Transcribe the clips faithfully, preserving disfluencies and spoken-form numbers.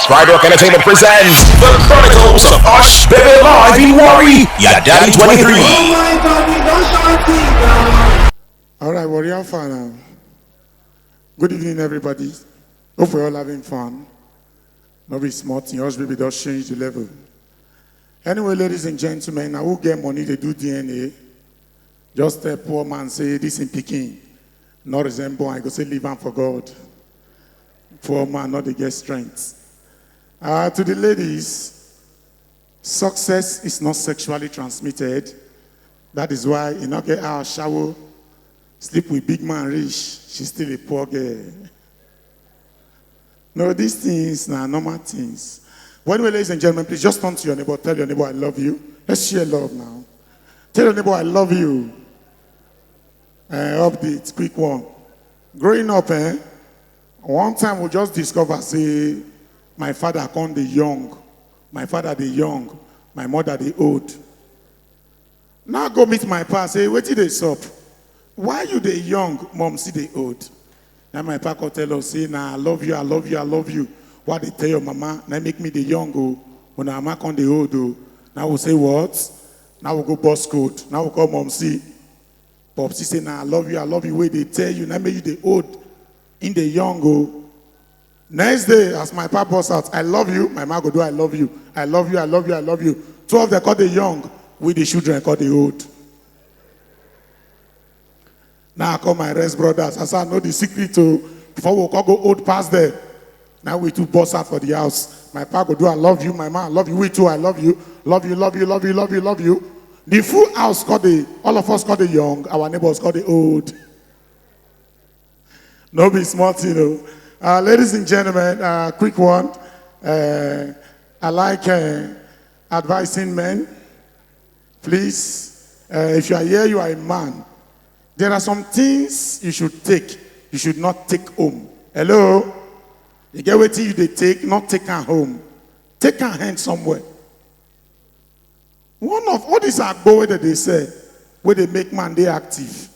Pride Rock Entertainment presents The Chronicles of Osh Baby Live in Warri, Yadadi twenty-three. Oh my God, we don't shout it down. All right, Warri, how far now? Good evening, everybody. Hope we're all having fun. No be small thing, Osh Baby just change the level. Anyway, ladies and gentlemen, now who get money they do D N A? Just tell poor man say this in picking. Not resemble, I go say leave am for God. Poor man, not dey get strength. Uh, to the ladies, success is not sexually transmitted. That is why you not get our shower, sleep with big man rich. She's still a poor girl. No, these things are normal things. Well, anyway, ladies and gentlemen, please just turn to your neighbor, tell your neighbor, "I love you." Let's share love now. Tell your neighbor, "I love you." Uh, update, quick one. Growing up, eh, one time we just discover say my father come dey young, my father dey young, my mother dey old. Now go meet my pa, say, "Wetin dey sup? Why you dey young, mom still dey old?" Now my pa come tell us say, "Na I love you, I love you, I love you. Why dey tell your mama? Na make me dey young o. When our mama come dey old o." Now we say, "What?" Now we go boss code. Now we call mom see. Popsi say, "Na I love you, I love you. Wey dey tell you, na make you dey old, in dey young o." Next day, as my papa burst out, "I love you," my ma go do, "I love you, I love you, I love you, I love you." Two of them call the young, we the children call the old. Now I call my rest brothers. I say, "I know the secret o. Before we call go old pass there." Now we two burst out for the house. My papa go do, "I love you," my ma, "I love you," we two, "I love you, love you, love you, love you, love you, love you." The full house call the, all of us call the young, our neighbors call the old. No be small thing o. Uh, ladies and gentlemen, uh, quick one. Uh, I like uh, advising men. Please, uh, if you are here, you are a man. There are some things you should take. You should not take home. Hello? You get wetin you dey take, not take am home. Take am hand somewhere. One of all these agbo wey dem dey sell, wey dey make man dey active.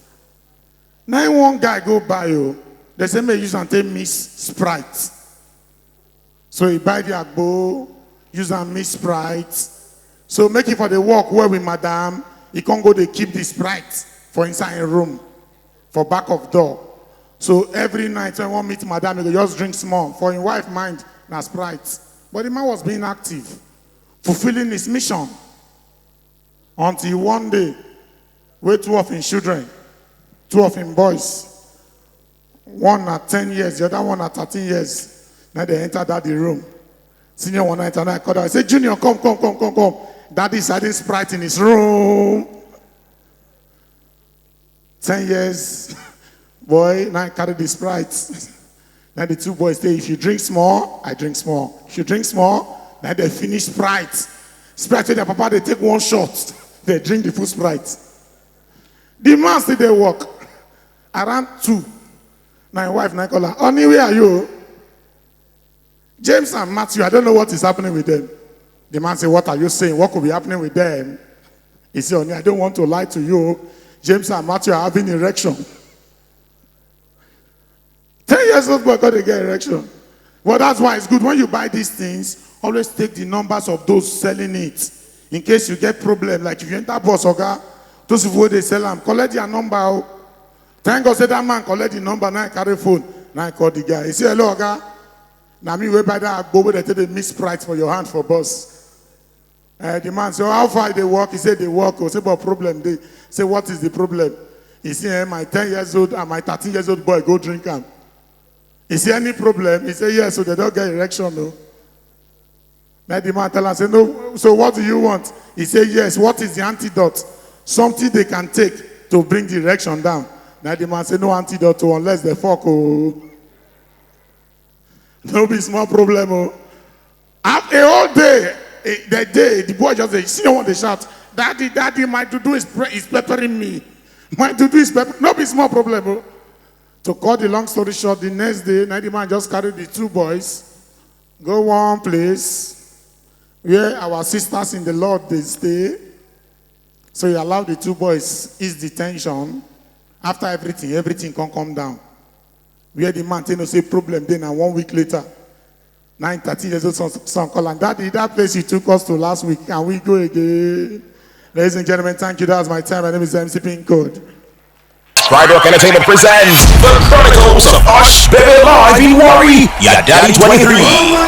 Na im one guy go buy o. Dem say make use am take mix Sprite. So he buy the agbo, use am mix Sprite. So make e for dey work well with madam. He come go dey keep the Sprite for inside him room, for back of door. So every night when he wan meet madam, he go just drink small. For him wife mind, na Sprite. But the man was being active, fulfilling his mission. Until one day, wey two of him children, two of him boys, one na ten years, the other one na thirteen years, na dem enter daddy room. Senior one na enter, na call am, say, "Junior, come, come, come, come, come." Daddy is hiding Sprite in his room. Ten years, boy, na carry the Sprite. Now the two boys say, "If you drink small, I drink small. If you drink small," now dem finish Sprite. Sprite wey their papa dey take one shot, dem drink the full Sprite. The man still dey work. Around two, na him wife na call am, "Honey, where are you?" "James and Matthew, I don't know what is happening with them." The man say, "What are you saying? What could be happening with them?" He say, "Honey, I don't want to lie to you. James and Matthew are having erection." Ten years old boy come dey get erection. Well, that's why it's good when you buy these things, always take the numbers of those selling it. In case you get problem, like if you enter bus, oga, those people wey dey sell am, collect their number o. Thank God say that man collect the number, now he carry phone, now he call the guy. He say, "Hello, oga. Na me wey buy that agbo wey dem take dey mix Sprite for your hand for bus." Eh, the man say, "Oh, how far e dey work?" He say, "Dey work o." Say, "But problem dey." Say, "What is the problem?" He say, "Eh, my ten years old and my thirteen years old boy go drink am." He say, "Any problem?" He say, "Yes, so dem don get erection o." Now the man tell am, say, "No, so what do you want?" He say, "Yes, what is the antidote? Something they can take to bring the erection down." Now the man say, "No antidote o, unless dem fuck o." No be small problem o. After a whole day, eh, the day, the boy just dey, see one dey shout, "Daddy, daddy, my dudu is, pre- is peppering me. My dudu is pepper." No be small problem o. To cut the long story short, the next day, na the man just carry the two boys go one place where our sisters in the Lord dey stay. So he allow the two boys ease the tension. After everything, everything come come down. Where the man take know say problem dey, na one week later, Nine thirteen years old son, son call am, "Daddy, that place you took us to last week, can we go again?" Ladies and gentlemen, thank you. That's my time. My name is M C Pin Code. Pride Rock Entertainment presents The Chronicles of Osh Baby Live in Warri, Yadadi twenty-three.